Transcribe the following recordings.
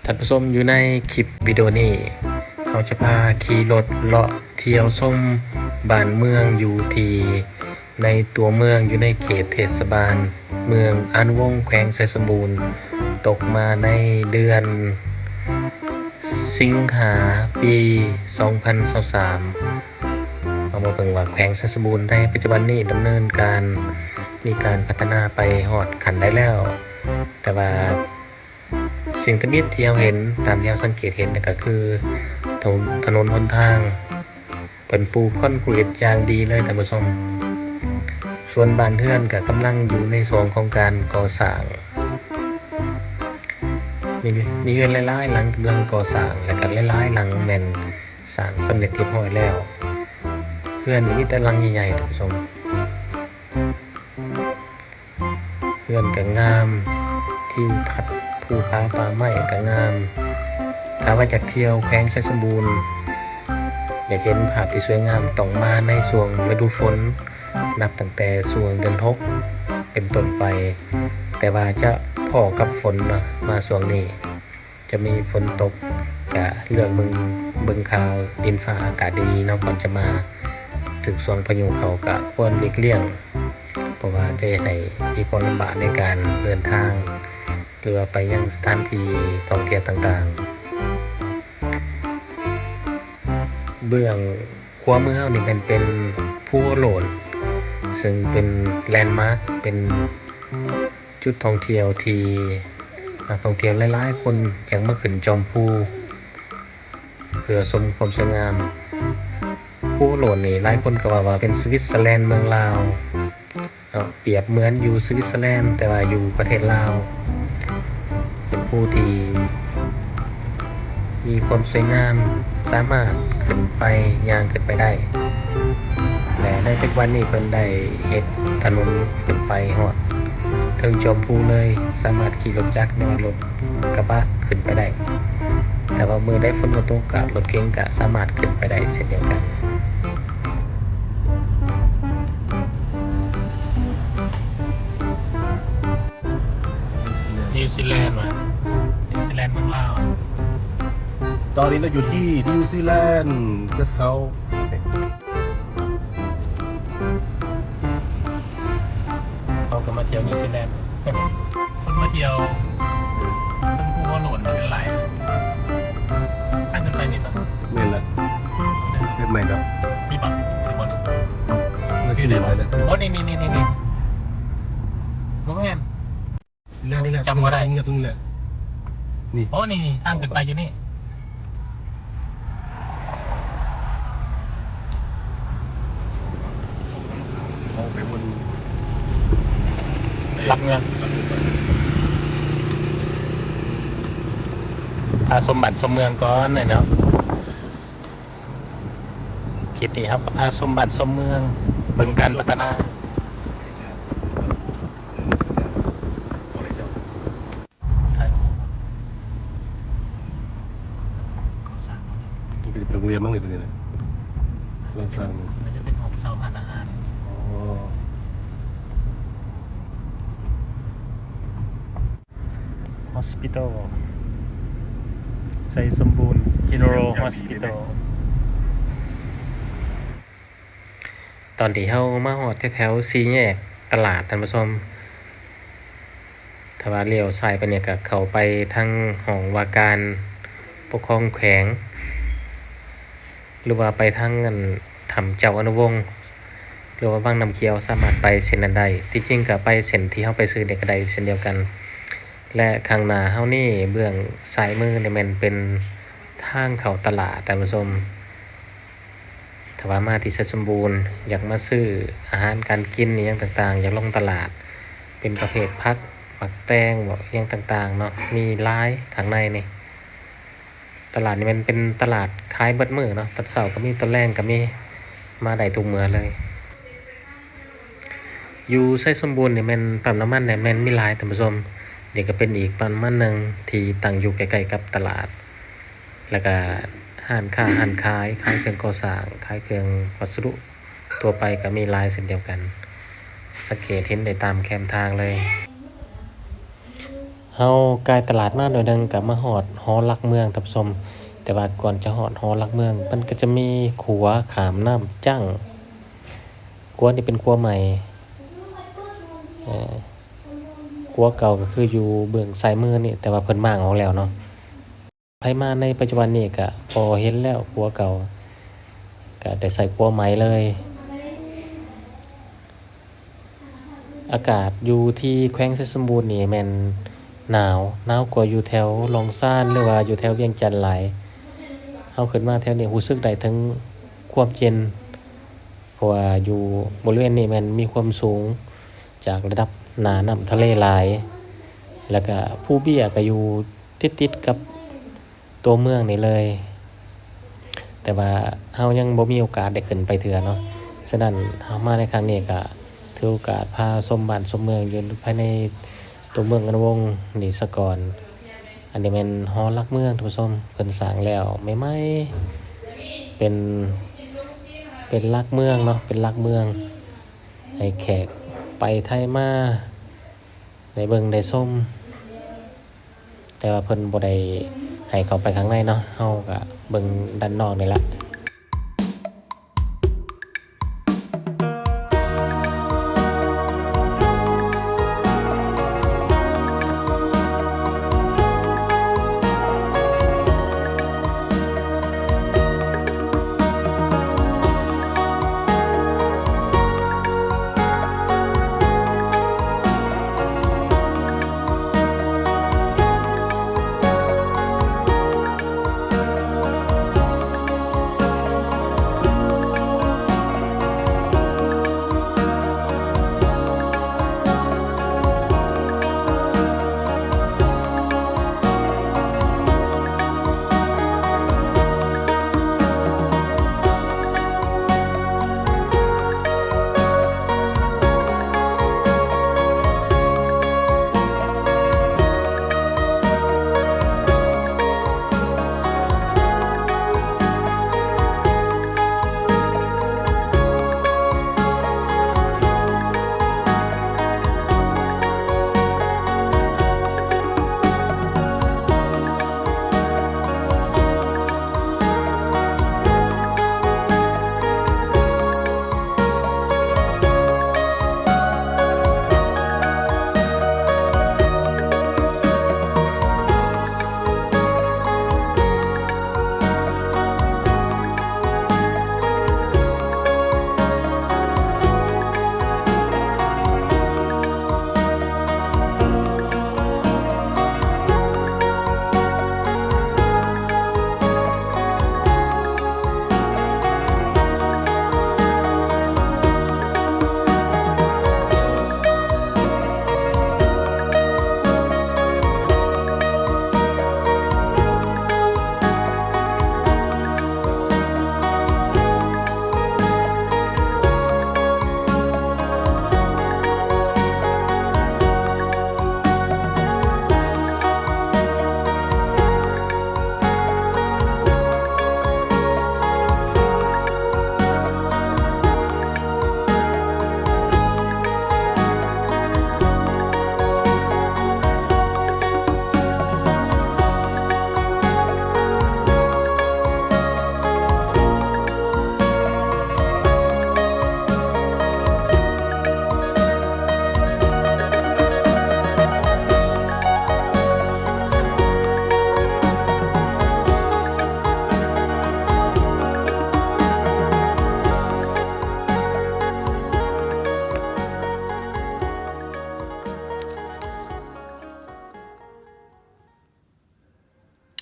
ທ່ານຜູ້ຊົມ, ຢູ່ໃນຄລິບວິດີໂອນີ້ ເຮົາຈະພາຂີ່ລົດເລາະທ່ຽວຊົມບ້ານເມືອງຢູ່ທີ່ໃນຕົວເມືອງ ຢູ່ໃນເຂດເທດສະບານເມືອງອານຸວົງ ແຂວງໄຊສົມບູນ, ຕົກມາໃນເດືອນສິງຫາ ປີສອງພັນຊາວສາມ. ເຮົາມາເບິ່ງວ່າແຂວງໄຊສົມບູນໃນປັດຈຸບັນນີ້ດຳເນີນການ ມີການພັດທະນາໄປຮອດຂັ້ນໃດແລ້ວ, ແຕ່ວ່າ ສິ່ງທຳອິດທີ່ເຮົາເຫັນ ຕາມທີ່ເຮົາສັງເກດເຫັນນະ ກໍຄືຖະໜົນ ຖະໜົນຫົນທາງ ເພິ່ນປູຄອນກຣີດຢ່າງດີເລີຍທ່ານຜູ້ຊົມ. ສ່ວນບ້ານເຮືອນກໍກຳລັງຢູ່ໃນຊ່ວງຂອງການກໍ່ສ້າງ. ມີ ມີເຮືອນຫຼາຍໆຫຼັງກຳລັງກໍ່ສ້າງ ແລ້ວກໍຫຼາຍໆຫຼັງແມ່ນສ້າງສຳເລັດຮຽບຮ້ອຍແລ້ວ. ເຮືອນນີ້ມີແຕ່ຫຼັງໃຫຍ່ໆ ທ່ານຜູ້ຊົມ. ເຮືອນກໍງາມ, ທິວທັດພູຜາປ່າໄມ້ກໍງາມ. ຖ້າວ່າຢາກທ່ຽວແຂວງໄຊສົມບູນ, ຢາກເຫັນພາບທີ່ສວຍງາມ, ຕ້ອງມາໃນຊ່ວງລະດູຝົນ, ນັບຕັ້ງແຕ່ຊ່ວງເດືອນຫົກເປັນຕົ້ນໄປ. ແຕ່ວ່າຈະພໍ້ກັບຝົນເນາະ, ມາຊ່ວງນີ້ ຈະມີຝົນຕົກ, ກະເລືອກເບິ່ງ ເບິ່ງຂ່າວດິນຟ້າອາກາດດີໆເນາະ ກ່ອນຈະມາ. ຖືກຊ່ວງພາຍຸເຂົ້າກະຄວນຫຼີກລ່ຽງ ເພາະວ່າຈະເຮັດໃຫ້ມີຄວາມລຳບາກໃນການເດີນທາງ ຫຼືວ່າໄປຍັງສະຖານທີ່ທ່ອງທ່ຽວຕ່າງໆ. ເບື້ອງຂວາມືເຮົານີ້ແມ່ນເປັນພູຫົວໂລ້ນ ເຊິ່ງເປັນແລນມາກ ເປັນ ຈຸດທ່ອງທ່ຽວທີ່ນັກທ່ອງທ່ຽວຫຼາຍໆຄົນຢາກມາຂຶ້ນຈອມພູ ເພື່ອຊົມຄວາມສວຍງາມ. ພູໂລ້ນນີ້ຫຼາຍຄົນກໍເວົ້າວ່າເປັນສະວິດເຊີແລນເມືອງລາວເນາະ, ປຽບເໝືອນຢູ່ສະວິດເຊີແລນ ແຕ່ວ່າຢູ່ປະເທດລາວ. ເປັນພູທີ່ ມີຄວາມສວຍງາມ, ສາມາດຂຶ້ນໄປ ຍ່າງຂຶ້ນໄປໄດ້ ແລະ ໃນປັດຈຸບັນນີ້ເພິ່ນໄດ້ເຮັດຖະໜົນຂຶ້ນໄປຮອດເທິງຈອມພູເລີຍ, ສາມາດຂີ່ລົດຈັກ ຫຼືວ່າລົດກະບະຂຶ້ນໄປໄດ້, ແຕ່ວ່າມື້ໃດຝົນບໍ່ຕົກ ກະລົດເກັງກະສາມາດຂຶ້ນໄປໄດ້ເຊັ່ນດຽວກັນ. ນິວຊີແລນວ່າ ນິວຊີແລນເມືອງລາວ. ຕອນນີ້ເຮົາຢູ່ທີ່ນິວຊີແລນ ເກສເຮົາ ເຮົາກໍມາທ່ຽວນິວຊີແລນ ຄົນມາທ່ຽວເທິງພູຫົວໂລ້ນເປັນຫຼາຍ. ທາງຂຶ້ນໄປນີ້ບໍ່? ແມ່ນລະ. ເປັນໃໝ່ດອກ. ມີບໍ່? ຄືບໍ່ນີ້? ໂອ້ ນີ້ໆໆໆ ບໍ່ແມ່ນ. ນີ້ແຫຼະ ນີ້ແຫຼະ ຈຳບໍ່ໄດ້ ນີ້ແຫຼະ ນີ້ແຫຼະ ນີ້. ໂອ້ ນີ້ ນີ້ ທາງຂຶ້ນໄປຢູ່ນີ້ ເຮົາໄປບົນຫຼັກເມືອງ ພາຊົມບ້ານຊົມເມືອງກ່ອນເນາະ. ຄລິບນີ້ເຮົາກໍພາຊົມບ້ານຊົມເມືອງ ເບິ່ງການພັດທະນາ. ມັນກໍເປັນໂຮງແຮມມັ້ງນີ້ ໂຕນີ້ນະ ເຮືອນສ້າງ ມັນຈະເປັນຫ້ອງເຊົ່າຮ້ານອາຫານ. ອໍ Hospital ໄຊສົມບູນ General Hospital. ຕອນທີ່ເຮົາມາຮອດແຖວໆສີ່ແຍກຕະຫຼາດ ທ່ານຜູ້ຊົມ, ຖ້າວ່າລ້ຽວຊ້າຍໄປນີ້ກໍເຂົ້າໄປທາງຫ້ອງວ່າການປົກຄອງແຂວງ ຫຼືວ່າໄປທາງອັນຖ້ຳເຈົ້າອະນຸວົງ ຫຼືວ່າວັງນ້ຳຂຽວ ສາມາດໄປເສັ້ນນັ້ນໄດ້. ທີ່ຈິງກໍໄປເສັ້ນທີ່ເຮົາໄປຊື້ນີ້ກໍໄດ້ເຊັ່ນດຽວກັນ. ແລະ ຂ້າງໜ້າເຮົານີ້ ເບື້ອງຊ້າຍມືນີ້ແມ່ນເປັນທາງເຂົ້າຕະຫຼາດ ທ່ານຜູ້ຊົມ. ຖ້າວ່າມາທີ່ໄຊສົມບູນ ຢາກມາຊື້ອາຫານການກິນອີ່ຫຍັງຕ່າງໆ, ຢາກລົງຕະຫຼາດ ເປັນປະເພດຜັກ ໝາກແຕງບໍ ອີ່ຫຍັງຕ່າງໆເນາະ, ມີຫຼາຍຂ້າງໃນນີ້. ຕະຫຼາດນີ້ແມ່ນເປັນຕະຫຼາດຂາຍເບິດມື້ເນາະ, ຕອນເຊົ້າກໍມີ ຕອນແລງກໍມີ, ມາໄດ້ທຸກເມື່ອເລີຍ. ຢູ່ໄຊສົມບູນນີ້ແມ່ນປ້ຳນ້ຳມັນນີ້ແມ່ນມີຫຼາຍ ທ່ານຜູ້ຊົມ. ນີ້ກໍເປັນອີກປ້ຳນ້ຳມັນໜຶ່ງທີ່ຕັ້ງຢູ່ໃກ້ໆກັບຕະຫຼາດ, ແລ້ວກໍຮ້ານຄ້າຮ້ານຂາຍ, ຂາຍເຄື່ອງກໍ່ສ້າງ, ຂາຍເຄື່ອງວັດສະດຸທົ່ວໄປກໍມີຫຼາຍເຊັ່ນດຽວກັນ, ສັງເກດເຫັນໄດ້ຕາມແຄມທາງເລີຍ. ເຮົາກ່າຍຕະຫຼາດມາໜ້ອຍໜຶ່ງກໍມາຮອດຫໍຫຼັກເມືອງທ່ານຜູ້ຊົມ, ແຕ່ວ່າກ່ອນຈະຮອດຫໍຫຼັກເມືອງ ມັນກໍຈະມີຂົວຂ້າມນ້ຳຈັ້ງ. ຂົວນີ້ເປັນຂົວໃໝ່, ເອີ ຂົວເກົ່າກໍຄືຢູ່ເບື້ອງຊ້າຍມືນີ້, ແຕ່ວ່າເພິ່ນມ້າງອອກແລ້ວເນາະ. ໃຜມາໃນປັດຈຸບັນນີ້ກະບໍ່ເຫັນແລ້ວ, ຂົວເກົ່າກະໄດ້ໃຊ້ຂົວໃໝ່ເລີຍ. ອາກາດຢູ່ທີ່ແຂວງໄຊສົມບູນນີ້ແມ່ນໜາວ, ໜາວກວ່າຢູ່ແຖວລ່ອງຊານ ຫຼືວ່າຢູ່ແຖວວຽງຈັນຫຼາຍ. ເຮົາຂຶ້ນມາແຖວນີ້ຮູ້ສຶກໄດ້ເຖິງຄວາມເຢັນ, ເພາະວ່າຢູ່ບໍລິເວນນີ້ແມ່ນມີຄວາມສູງຈາກລະດັບໜ້ານ້ຳທະເລຫຼາຍ, ແລ້ວກະພູເບ້ຍກະຢູ່ຕິດໆກັບ ຕົວເມືອງນີ້ເລີຍ, ແຕ່ວ່າເຮົາຍັງບໍ່ມີໂອກາດໄດ້ຂຶ້ນໄປເທື່ອເນາະ. ສະນັ້ນເຮົາມາໃນຄັ້ງນີ້ກະຖືໂອກາດພາຊົມບ້ານຊົມເມືອງຢູ່ພາຍໃນຕົວເມືອງວັງວຽງນີ້ສາກ່ອນ. ອັນນີ້ແມ່ນຫໍຫຼັກເມືອງທ່ານຜູ້ຊົມ, ເພິ່ນສ້າງແລ້ວໃໝ່ໆ, ເປັນ ເປັນຫຼັກເມືອງເນາະ, ເປັນຫຼັກເມືອງໃຫ້ແຂກໄປໄທມາໄດ້ເບິ່ງໄດ້ຊົມ. ແຕ່ວ່າເພິ່ນບໍ່ໄດ້ໃຫ້ເຂົ້າໄປຂ້າງໃນເນາະ, ເຮົາກະເບິ່ງດ້ານນອກນີ້ລະ.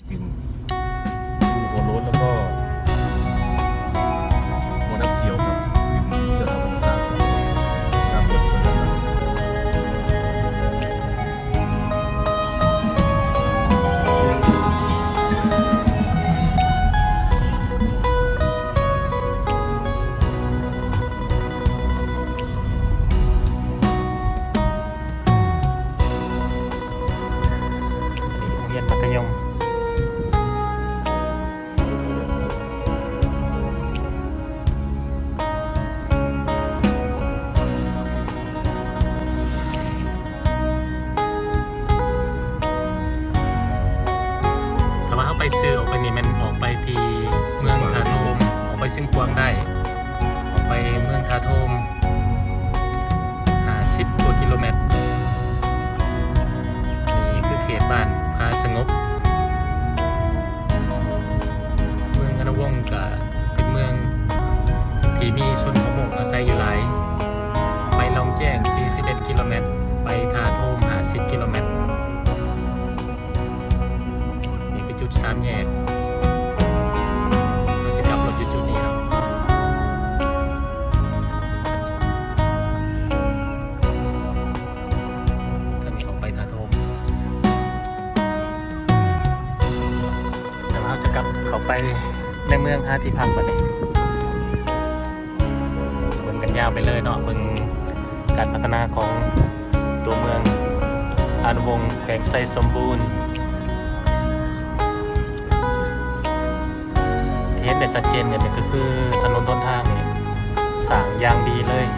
ເປັນພູຫົວໂລ້ນ ແລ້ວກໍຫົວນ້ຳຂຽວຄັບ ເປັນເທື່ອທຳມະຊາດ ໜ້າຝົນສວຍງາມ. ໂຮງຮຽນມັດທະຍົມ. ຊື່ອອກໄປນີ້ແມ່ນອອກໄປທີ່ເມືອງທ່າໂທມ, ອອກໄປຊຽງຂວາງໄດ້, ອອກໄປເມືອງທ່າໂທມຫ້າສິບກວ່າກິໂລແມັດ. ນີ້ຄືເຂດບ້ານຜາສະຫງົບ. ເມືອງອະນຸວົງກະເປັນເມືອງທີ່ມີຊົນເຜົ່າມົ້ງອາໄສຢູ່ຫຼາຍ, ໄປລ່ອງແຈ້ງສີ່ສິບເອັດກິໂລແມັດ, ໄປທ່າໂທມຫ້າສິບກິໂລແມັດ. ນີ້ຄືຈຸດສາມແຍກ, ເຮົາຊິກັບລົດຢູ່ຈຸດນີ້ເນາະ. ອັນນີ້ອອກໄປທ່າໂທມ. ແລ້ວເຮົາຈະກັບເຂົ້າໄປໃນເມືອງຫາທີ່ພັກບັດນີ້. ເບິ່ງກັນຍາວໄປເລີຍເນາະ, ເບິ່ງການພັດທະນາຂອງຕົວເມືອງອະນຸວົງ ແຂວງໄຊສົມບູນ. ທີ່ເຫັນໄດ້ຊັດເຈນກັນນີ້ກໍຄືຖະໜົນຫົນທາງນີ້ສ້າງຢ່າງດີເລີຍ.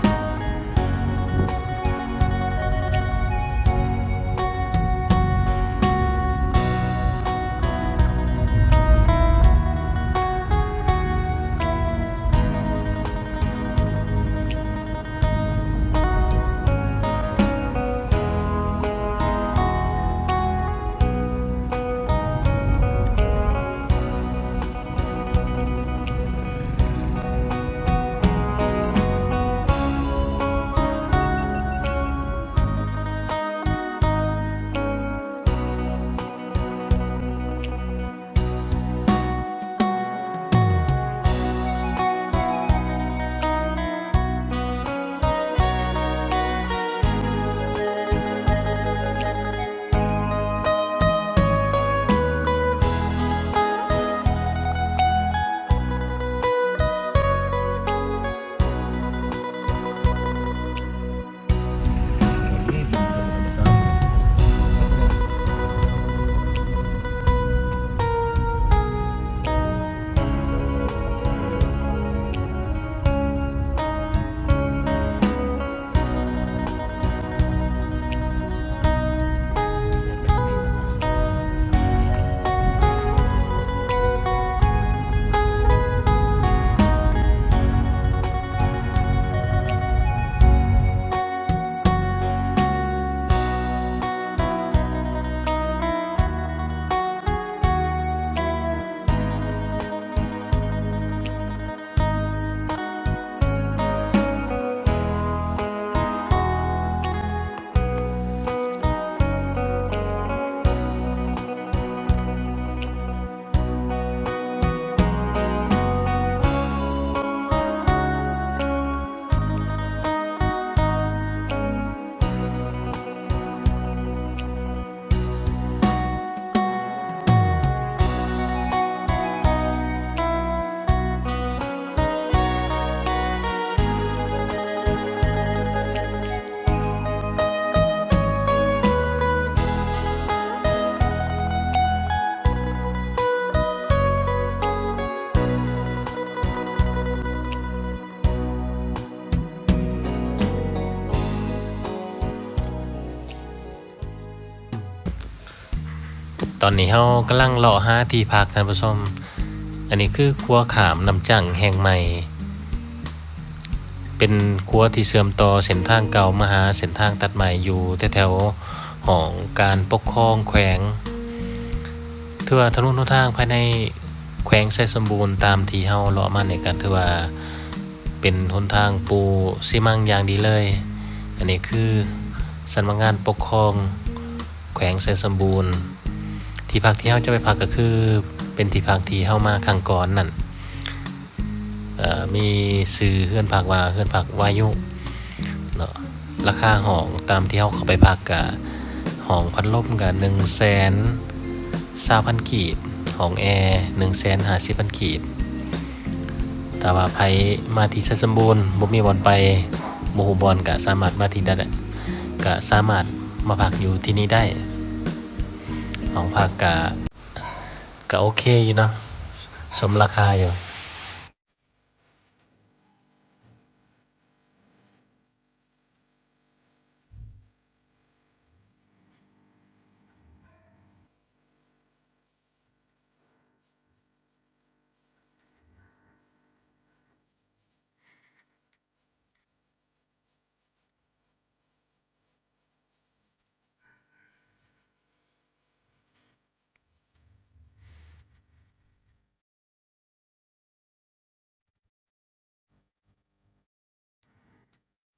ຕອນນີ້ເຮົາກຳລັງເລາະຫາທີ່ພັກ, ທ່ານຜູ້ຊົມ. ອັນນີ້ຄືຂົວຂ້າມນ້ຳຈັ້ງແຫ່ງໃໝ່, ເປັນຂົວທີ່ເຊື່ອມຕໍ່ເສັ້ນທາງເກົ່າມາຫາເສັ້ນທາງຕັດໃໝ່ ຢູ່ແຖວໆຫ້ອງການປົກຄອງແຂວງ. ຖືວ່າຖະໜົນຫົນທາງພາຍໃນແຂວງໄຊສົມບູນ ຕາມທີ່ເຮົາເລາະມານີ້ ກໍຖືວ່າເປັນຫົນທາງປູຊີມັງຢ່າງດີເລີຍ. ອັນນີ້ຄືສຳນັກງານປົກຄອງ ແຂວງໄຊສົມບູນ. ທີ່ພັກທີ່ເຮົາຈະໄປພັກກໍຄືເປັນທີ່ພັກທີ່ເຮົາມາຄັ້ງກ່ອນນັ້ນ, ເອີ ມີຊື່ເຮືອນພັກວ່າເຮືອນພັກວາຍຸເນາະ. ລາຄາຫ້ອງຕາມທີ່ເຮົາເຂົ້າໄປພັກກະ ຫ້ອງພັດລົມກະໜຶ່ງແສນຊາວພັນກີບ, ຫ້ອງແອໜຶ່ງແສນຫ້າສິບພັນກີບ. ຖ້າວ່າໃຜມາທີ່ໄຊສົມບູນບໍ່ມີບ່ອນໄປ, ບໍ່ຮູ້ບ່ອນ ກະສາມາດມາທີ່ໃດ ກະສາມາດມາພັກຢູ່ທີ່ນີ້ໄດ້. ຫ້ອງພັກກະ ກະໂອເຄຢູ່ເນາະ, ສົມລາຄາຢູ່.